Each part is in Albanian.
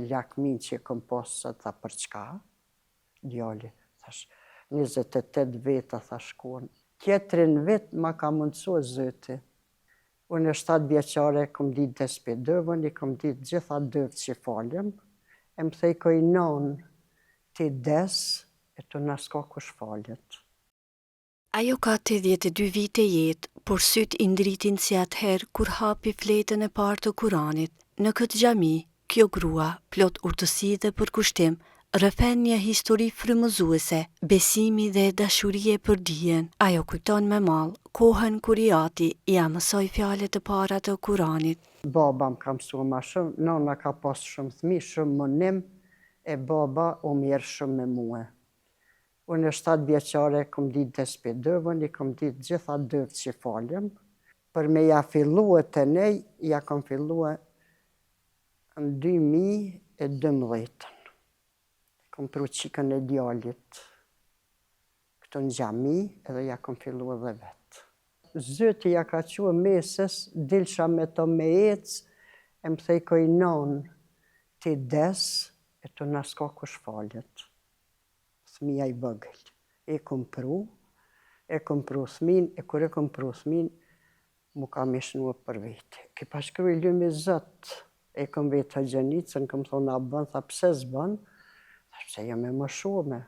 Lakmin që e kom pas sot, tha për çka? Djali, thash, 28 veta, tha shkon. Tjetrin vit ma ka mundësu Zoti. Unë 7 vjeqare kom ditë tespi dëvën, i kom ditë gjitha dëvët që falem, e më thojke nonë, ti des, e tu na s'ka kush falet. Ajo ka 82 vite jetë, por sytë i ndritin si atëherë kur hapi fletën e parë të Kuranit. Në këtë xhami, kjo grua, plot urtësi dhe përkushtim, rrëfen një histori frymëzuese, besimi dhe dashurie për dijen. Ajo kujton me mall kohën kur i ati ia mësoi fjalët e para të Kuranit. Baba më ka mësua ma shumë, nana ka pas shumë thmi, shumë munim, e baba u mjerë shumë me mue. Unë 7 vjeqare kom ditë tespi dëvën, i kom ditë gjitha dëvët që falem. Për me ja fillue të nej, ja kom fillue në 2012-ën. Kom pru qikën e djalit këtu në xhami edhe ja kom fillue dhe vetë. Zoti ja ka que mesës, dilsha me to me ecë, e më thojke nonë, ti des, e tu na s'ka kush falet. Thmija i vogël. E kom pru, e kom pru thmin, e kur e kom pru thmin, mu ka mishnue për vete. Ke pa shkru i lumi Zot, e kom vetë hoxhenicën, kom thonë a bën, tha pse s'bën, tha pse jam e moshume.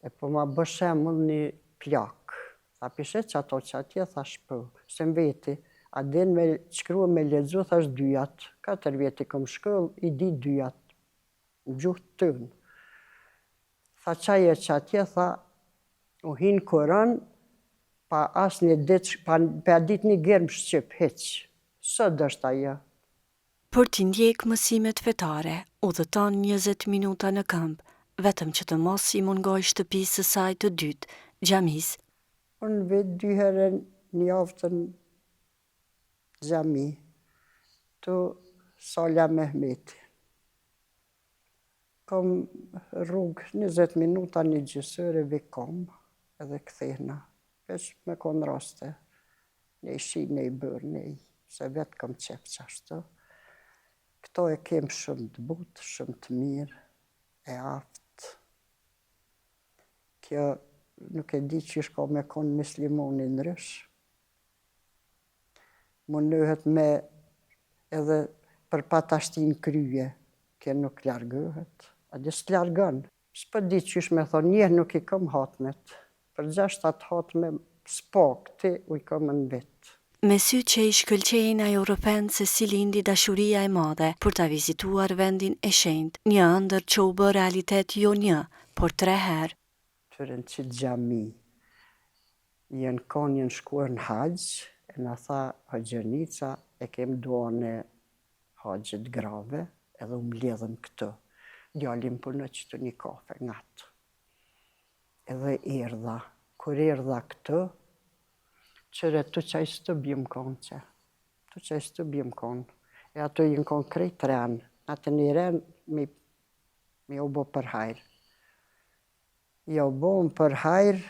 E po ma bë shembull një plak. Tha pishe që ato që atje, thash po, se më veti, a din me shkru me lexu, thash dyjat, 4 vjet i kom shkoll, i di dyjat, në gjuhë tënë. Tha qaj e që atje, tha, u hinë Kuran, pa as një ditë, pa, pa ditë një germë shqip, hiq. Sot është ajo. Për t'i ndjek mësimet fetare, udhëton 20 minuta në këmbë, vetëm që të mos i mungoj shtëpisë së saj të dytë, xhamisë. Unë vetë dy herë një javë të në xhami, të Sala Mehmeti. Kom rrugë 20 minuta një gjysore vi kom edhe kthehna. Veç me kon raste, ne i shi, ne i bërë, ne i, se vetë kom qef qashtu. Këto e kem shumë të butë, shumë të mirë, e aftë. Kjo nuk e di qysh ka me kon muslimoni ndrysh. Mundohet me edhe për pa ta shti në krye, kjo nuk largohet. A di s'të largon. S'po di qysh me thonë, njeh nuk i kom hatmet. Për 6-7 hatme s'pak ti u i kom në vit. Me sy që i shkëlqejnë ajo rrëfen se si lindi dashuria e madhe për ta vizituar vendin e shenjtë, një ëndër që u bë realitet jo një, por tre herë. Tyre në qitë xhami, janë konë janë shkuar në haxh, e na tha hoxhenica, e kem duan e haxhit grave, edhe u mbledhëm këtu. Djali më puno qëtu një kafe ngatë. Edhe erdha. Kur erdha këtu, qëre tu qaj stub jëm konë që. Tu qaj stub jëm konë. E ato jën konë krejt ren. Atë një ren mi, mi u bo për hajr. Ja u bo për hajr,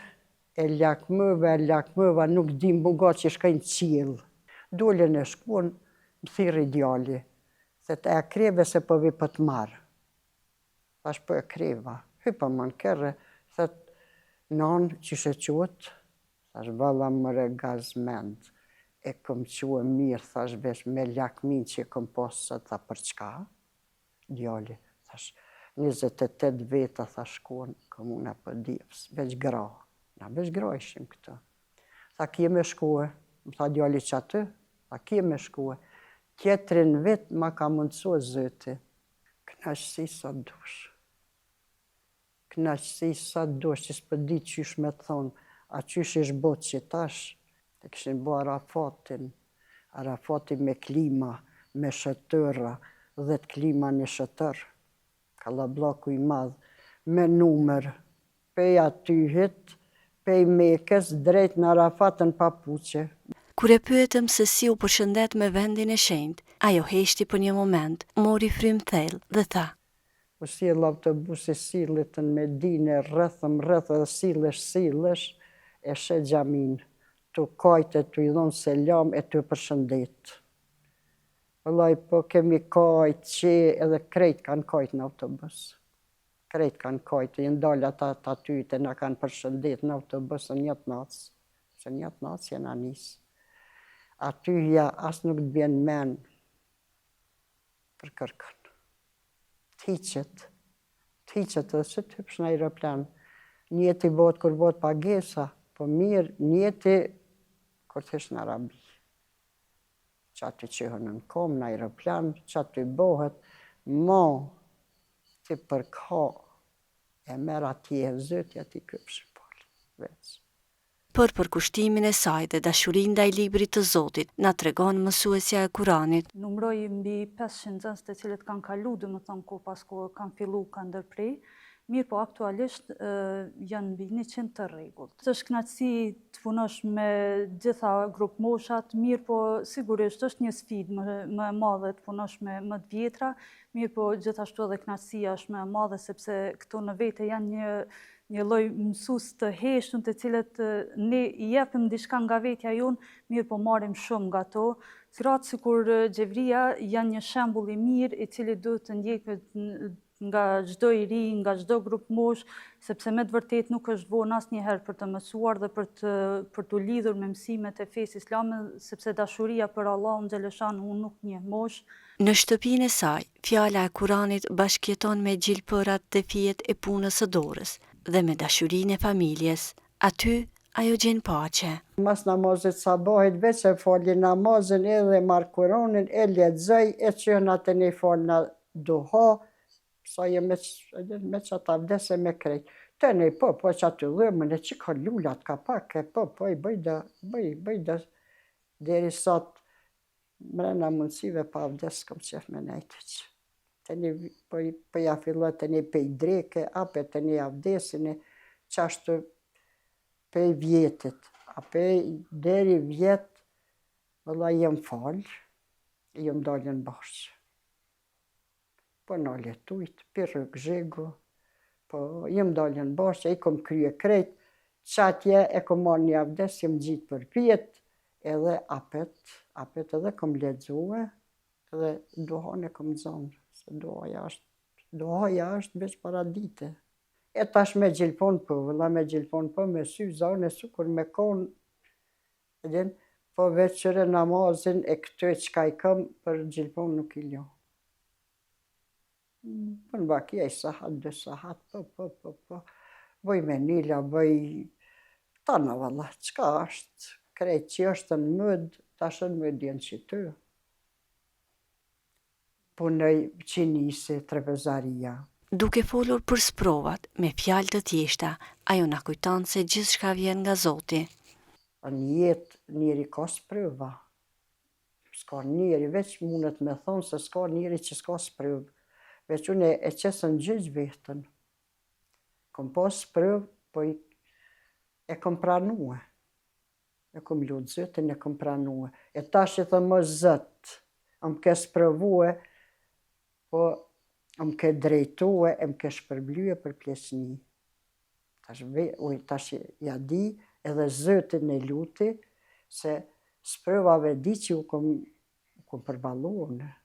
e lakmëva, e lakmëva, nuk di më nga që shkojnë qiell. Dolën e shkuan, më thirri djali. Thet, e kreve se po vi po të marr. Thash, po e kreva. Hypa më në kerre, thet, non, qysh e quet? Thash, valla mëre gazmend. E kom que mirë, thash, veç me lakmin që e kom pas sot, tha, për çka? Djali, thash, 28 veta, tha, shkuan komuna Podujevës, veç gra. Na veç gra ishim këtu. Tha, kje me shkue? Më tha djali që aty? Tha, kje me shkue? Tjetrin vit ma ka mundësue Zoti. Knaqësi sa dush. Knaqësi sa dush, që s'po di qysh me të thonë, a qysh ish bo që tash, e kishin bo Arafatin, Arafati me klima, me shëtëra, 10 klima një shëtër, kallabllaku i madh, me numër, pej atyhit, pej Mekës, drejt në Arafatën papuqe. Kur e pyetëm se si u përshëndet me vendin e shenjtë, ajo heshti për një moment, mori frymë thellë dhe tha: U sjell autobusi sillet në Medine, rrethëm rreth edhe sillesh sillesh, e sheh xhamin, tu kajt e tu i dhonë selam e tu e përshëndet. Vëllai po kemi kajt që edhe krejt kanë kajt në autobus. Krejt kanë kajt, janë dalë ata të aty të na kanë përshëndet në autobus në një të natës. Se një të natës jena nis. Aty ja as nuk të bjen men për kërkën. Të hiqet. Të hiqet edhe se të hypsh në aeroplan. Njeti bëhet kur bëhet pagesa, po mirë njeti kur të hysh në Arabi. Qaty çohen në kom, në aeroplan, qaty bëhet, mo ti për ka e merr atje Zoti aty kypsh fal, veç. Për përkushtimin e saj dhe dashurinë ndaj librit të Zotit, na tregon mësuesja e Kuranit. Numëroj mbi 500 nxënës të cilët kanë kalu, domethënë kohë pas kohe kanë fillu, kanë ndërpre, mirëpo aktualisht janë mbi 100 të rregullt. Është kënaqësi të punosh me gjitha grupmoshat, mirëpo sigurisht është një sfidë më, më e madhe të punosh me më të vjetra, mirëpo gjithashtu edhe kënaqësia është më e madhe sepse këto në vete janë një një lloj mësues të heshtun të cilët ne i jepim diçka nga vetja jonë, mirëpo marrim shumë nga to. Gratë sikur Xhevria janë një shembull i mirë i cili duhet të ndjeket nga çdo i ri, nga çdo grupmoshë, sepse me të vërtetë nuk është vonë asnjëherë për të mësuar dhe për të për t'u lidhur me mësimet e fesë islame, sepse dashuria për Allahun xheleshanuhu nuk njeh moshë. Në shtëpinë e saj, fjala e Kuranit bashkëjeton me gjilpërat dhe fijet e punës së dorës dhe me dashurinë e familjes. Aty, ajo gjen paqe. Mas namazit sabahit veç e fali namazin edhe marr Kuranin e lexoj e çohna tani falna duha sa je me me qat avdes e me krejt tani po po qaty dhomën e që ka lulat ka pak e po po i bëj do bëj bëj do deri sot mrena mundësive pa avdes s'kom qef me nejt hiq tani po po ja filloj tani pej dreke ape tani avdesin e qashtu pej vjetit a pej deri vjet vëlla jam fal jam dalë në bahçe Po nalet ujt, pi rryk zhegu, po jam dalë në bahçe, i kom krye krejt, qatje e kom marrë një avdes, jam ngjitë përpjetë, edhe apet, apet edhe kom lexue, edhe duhan e kom nxonë, se duhaja është, duhaja është veç paradite. E tash me gjilpon po, vëlla me gjilpon po, me syza, unë sikur me konë, e din, po veç qyre namazin e këty çka i kam, për gjilpon nuk i lo. Bën vaki ai sahat, dy sahat, po, po, po, po. Bëj me nila, bëj tana valla, çka është, krejt që është në modë, tash në modë janë qëto. Punoj që nisi trepezaria. Duke folur për sprovat, me fjalë të thjeshta, ajo na kujton se gjithçka vjen nga Zoti. Në jetë njeri ka sprova, S'ka njeri, veç mundet me thonë se s'ka njeri që s'ka sprovë. Veç unë e qes në gjyq veten. Kom pas sprovë, po i, e kom pranue. E kom lutë Zotin, e kom pranue. E tash i thom o Zot, më ke sprovue, po më ke drejtue e më ke shpërblye për pleqni. Tash ve, uj, tash ja di edhe Zotin e luti se sprovave di që u kom, u kom përballu unë.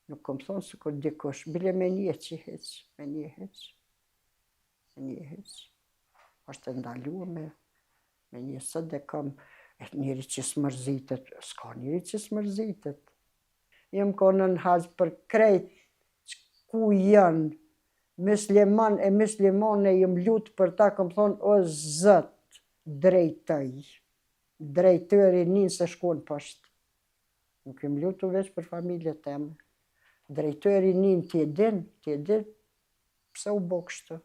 Nuk kom thonë sikur dikush, bile me një që hiq, me një hiq, me një hiq. është e ndaluar me, me një sot e kam, e njeri që s'mërzitet, s'ka njeri që s'mërzitet. Jam konë në haxh për krejt ku janë mysliman e myslimane jam lut për ta kom thonë o Zot drejtoj drejtoj rininë se shkon poshtë nuk jam lutu veç për familjen teme drejtoj rininë ti e din ti e din pse u bo kështu.